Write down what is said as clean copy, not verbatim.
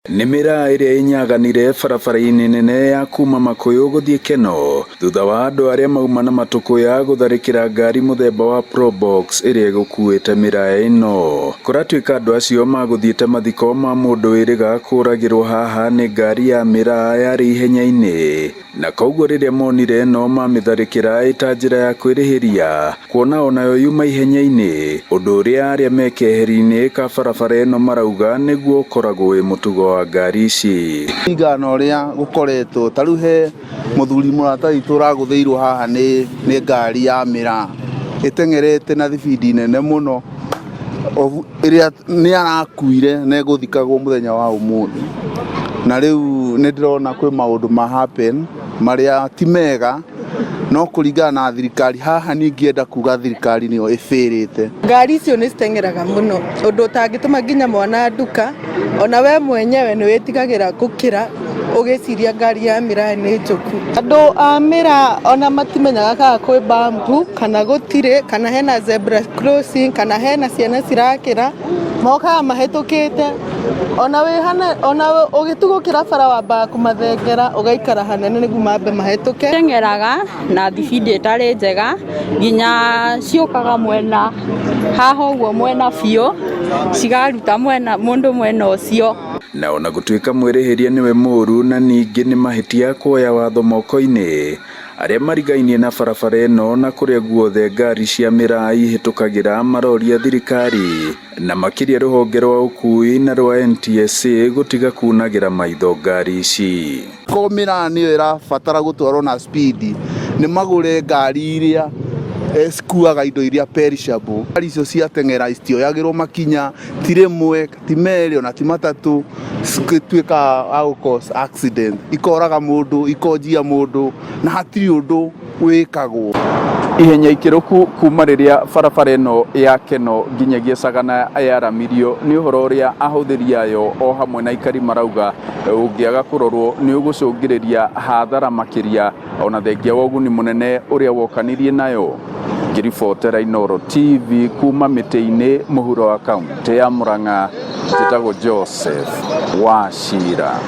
Nĩ mĩraa ĩrĩa ĩnyaganire barabara-inĩ nene ya kuma Makuyu gũthiĩ Keno thutha wa andũ arĩa mauma na matũkũya gũtharĩkĩra ngari mũthemba wa Probox ĩrĩa ĩgũkuĩte mĩraa ĩno. Kũratuĩka andũ acio magũthiĩte mathiko ma mũndũ wĩrĩga kũragĩrwo haha nĩ ngari ya mĩraa yarĩ ihenya-inĩ na koguo rĩrĩa monire ĩno mamĩtharĩkĩra ĩta njĩra ya kwĩrĩhĩria kuona onayo yuma ihenya-inĩ ũndũ ũrĩa arĩa me keheri-inĩ ka barabara ĩno marauga nĩguo ũkoragwo wĩ mũtugo wa ngari ici. Kũringana na ũrĩa gũkoretwo, ta rĩu he mũthuri mũrata witũ ũragũthĩirwo haha nĩ ngari ya mĩraa ĩteng'erete na thibindi nene mũno ĩrĩa nĩ arakuire na ĩgũthikagwo mũthenya wa ũmũthĩ. Na rĩu nĩ ndĩrona kwĩ maũndũ ma happen marĩa ti mega, no kũringana na thirikari haha niĩ ingĩenda kuga thirikari nĩyo ĩbĩrĩte. Ngari icio nĩ citeng'eraga mũno ũndũ ũtangĩtũma nginya mwana nduka ona we mwenyewe nĩ wĩtigagĩra gũkĩra ũgĩciria ngari ya mĩraa nĩ njũku. Andũ a mĩraa ona matimenyaga kana kwĩ bambu kana gũtirĩ, kana hena zebra crossing, kana hena ciana cirakĩra, mokaga mahĩtũkĩte ona wĩ hana ona ũgĩtua gũkĩra bara wambaga kũmathengera ũgaikara hanene nĩguo mambe mahĩtũke. Teng'eraga na thibindi ĩtarĩ njega nginya ciũkaga mwena haha ũguo mwena biũ cikaruta mwena mũndũ mwena ũcio. Na ona gũtuĩka mwĩrĩhĩria nĩwe mũũru na ningĩ nĩ mahĩtia kuoya watho moko-inĩ, arĩa marigainie na barabara ĩno na kũrĩa guothe ngari cia mĩraa ihĩtũkagĩra maroria thirikari na makĩria rũhonge rwa ũkui na rwa NTSA gũtiga kunagĩra maitho ngari ici. Ko mĩraa nĩyo ĩrabatara gũtwarwo na speed, nĩ magũre ngari iria cikuaga indo iria perishable. Ngari icio ciateng'era citioyagĩrwo makinya, ti rĩmwe, ti merĩ ona ti matatũ, cituĩkaga a gũ cause accident, ikoraga mũndũ, ikonjia mũndũ na hatirĩ ũndũ wĩkagwo. Ihenya ikĩrũku kuma rĩrĩa barabara ĩno ya Keno nginyagia Sagana yaramirio nĩ ũhoro ũrĩa ahũthĩri ayo o hamwe na aikari marauga ũngĩaga kũrorwo nĩ ũgũcũngĩrĩria hathara makĩria ona thengia wa ũguni mũnene ũrĩa wokanirie nayo. Ngĩribotera Inooro TV kuma mĩtĩ-inĩ mũhuro wa kaũntĩ ya Murang'a, njĩtagwo Joseph Wachira.